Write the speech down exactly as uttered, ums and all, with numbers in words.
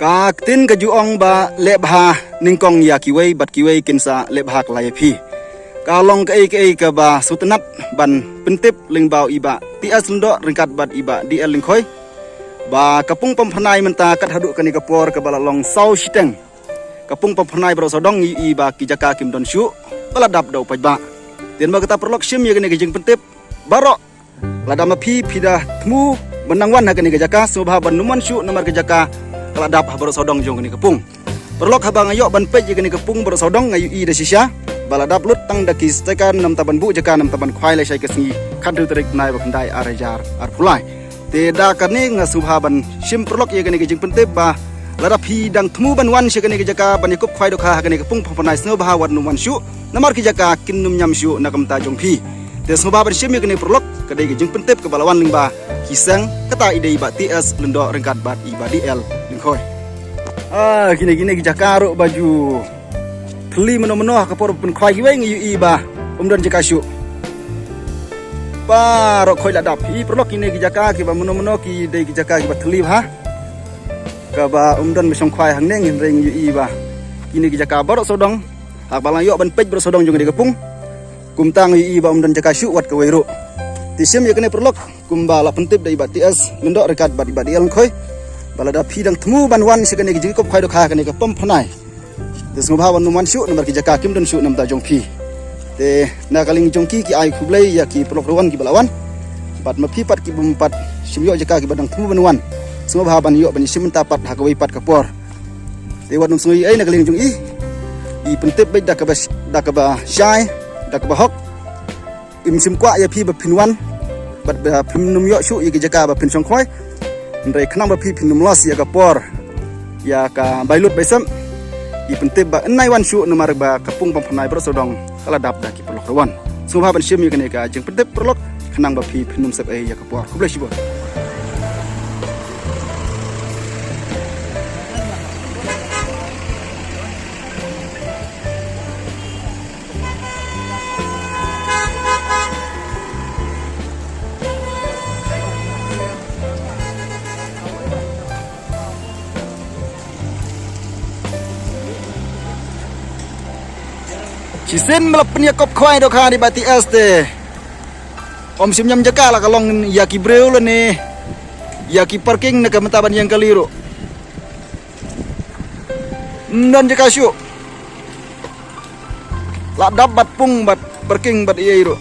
Ka ktien ka ju ong ba leh bha nyngkong ïa kiwei bad kiwei kin sa leh bha kylla ïa phi. Ka long kaei kaei kaba sngewtynnat ban pyntip lyngba u i Bah T S Lyngdoh ryngkat bad i Bah D L Lyngkhoi. Ba ka pung Pamphyrnai mynta kat haduh kane ka por kaba la long saw shiteng. Ka pung Pamphyrnai baroh sawdong ngi ïohi ba ki jaka kim don shuh ba la dap da u paidbah. Te namar kata paralok, shim ïa kane ka jingpyntip baroh. Lada ma phi phi da thmu ban nang wan ha kane ka jaka, sngewbha ban nym wan shuh namar ka jaka ka la dap ha baroh sawdong jong kane ka pung. Paralok, haba nga ïoh ban peit ïa kane ka pung baroh sawdong nga ïohi da shisha ba la dap lut tang da ki sticker namar ban buh jaka namar ban khwai lashai ka sngi khathynriew tarik bnai ba khyndai ar hajar arphew lai. Te da kane nga sngewbha ban shim paralok ïa kane ka jingpyntip ba lada phi dang thmu ban wan sha kane ka jaka ban ïakup khwai dohkha ha kane ka pung Pamphyrnai, sngewbha wat nym wan shuh namar ki jaka kin nym ñiam shuh na ka bynta jong phi. Te sngewbha ban shim ïa kane paralok, ka dei ka jingpyntip kaba la wan lyngba ki seng, kata i dei i Bah T S Lyngdoh ryngkat bad i Bah D L Lyngkhoi. Ah, kine kine ki jaka ruh ba ju thylli mynno mynno ha ka por pynkhwai kiwei ngi ïohi ba um don jaka shuh. Baroh khoit la dap. Ï paralok, kine ki jaka kiba mynno mynno ki dei ki jaka kiba thylli bha. Kaba um don ba shong khwai hangne, hynrei ngi ïohi ba kine ki jaka baroh sawdong, haba la ïoh ban peit baroh sawdong jong kane ka pung, kumta ngi ïohi ba um don jaka shuh wat kawei ruh. Te shim ïa kane paralok, kumba la pyntip da i Bah T S Lyngdoh ryngkat bad i Bah D L Lyngkhoi, ba lada phi dang thmu ban wan sha kane ka jingïakup khwai dohkha kane ka Pamphyrnai, te sngewbha wat nym wan shuh namar ki jaka kim don shuh na ka bynta jong phi. Te na ka liang jong ki, ki ai khublei ïa ki paralok ruh kiba la wan. Bad ma phi pat ki bym pat shim ïoh jaka, kiba dang thmu ban wan, sngewbha ban ïoh ban ïashim bynta pat ha kawei pat ka por. Te wat nym sngew ei ei na ka liang jong i. I pyntip beit da kaba, da kaba shai, da kaba hok. Im shim kwah ïa phi ba phin wan bad ba phin nym ïoh shuh ïa ki jaka ba phin shong khwai. Hynrei khnang ba phi phin nym loss ïa ka por, ïa ka bai lut bai sem, i pyntip ba yn nai wan shuh namar ba ka pung Pamphyrnai baroh sawdong ka la dap da ki paralok ruh wan. Sngewbha ban shim ïa kane ka jingpyntip paralok, khnang ba phi phin nym sep ei ïa ka por. Khublei shibun. Shisien ba la pynïakup khwai dohkha da i Bah T S te ym shym ñiam jaka, la ka long ïa ki briew lane ïa ki parking na ka bynta ban ïeng kali ruh. Ym don jaka shuh. La dap bad pung bad parking bad ei ei ruh.